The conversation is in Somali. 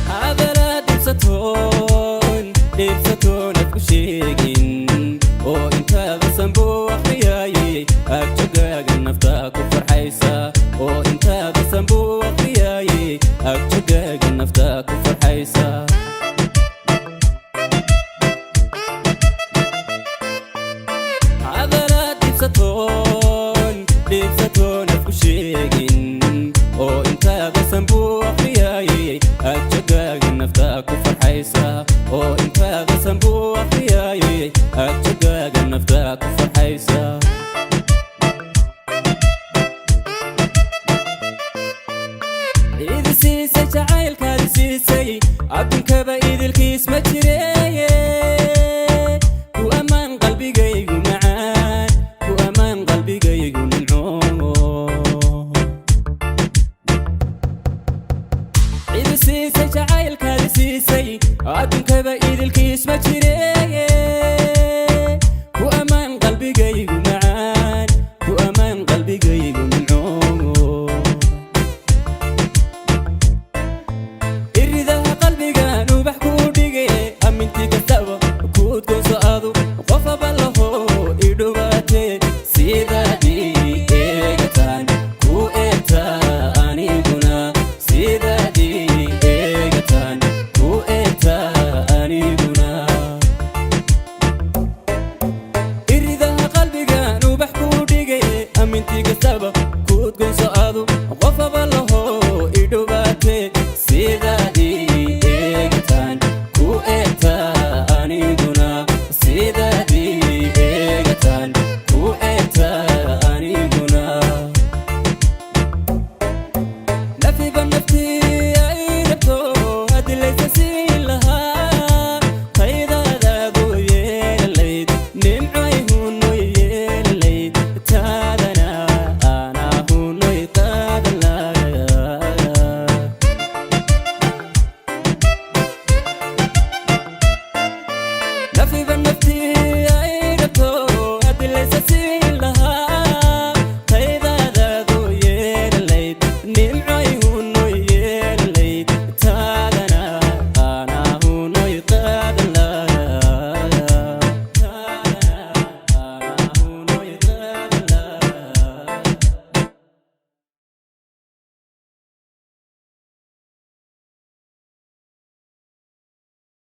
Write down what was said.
Hadalaad dhibsatoon dhibsatoon afku sheegin oo intaada sanbuu akhriyaaye, agjogaaga naftaa ku farxaysa, oo intaada sanbuu akhriyaaye, agjogaaga naftaa ku farxaysa. Hadalaad dhibsatoon dhibsatoon afku sheegin oo intaada sanbuu akhriyaaye, agjogaaga naftaa ku farxaysa, oo intaada sanbuu akhriyaaye, agjogaaga naftaa ku farxaysa. Idi siisay jacaylkaadi siisay, adduunkaba idilkiis ma jireeye, ku ammaan qalbigaygu macaan, ku ammaan qalbigaygu nimco. Idi siisay jacaylkaadi siisay, adduunkaba idilkiis ma jireeye, ku ammaan qalbigaygu macaan, ku ammaan qalbigaygu nimco. Iridaha qalbigan ubax kuu dhige, amintii kastaba kuudgoonso adu qofaba laho idhowaate, sidaadii eegataan ku eegtaa aniguna, sidaadii eegataan ku eegtaa aniguna. Iridaha qalbigan ubax kuu dhige, amintii kastaba kuudgoonso adu qofaba laho idhowaate, sidaadii eegataan ku eegtaa aniguna, sidaadii eegataan ku eegtaa aniguna. Nafiba naftii ay rabto haddii laysa siin lahaa, taydaadaadu yeelalayd, nimcay hunoy yeelalayd, taadana anaa hunoy qaadan lahaa. Nafiba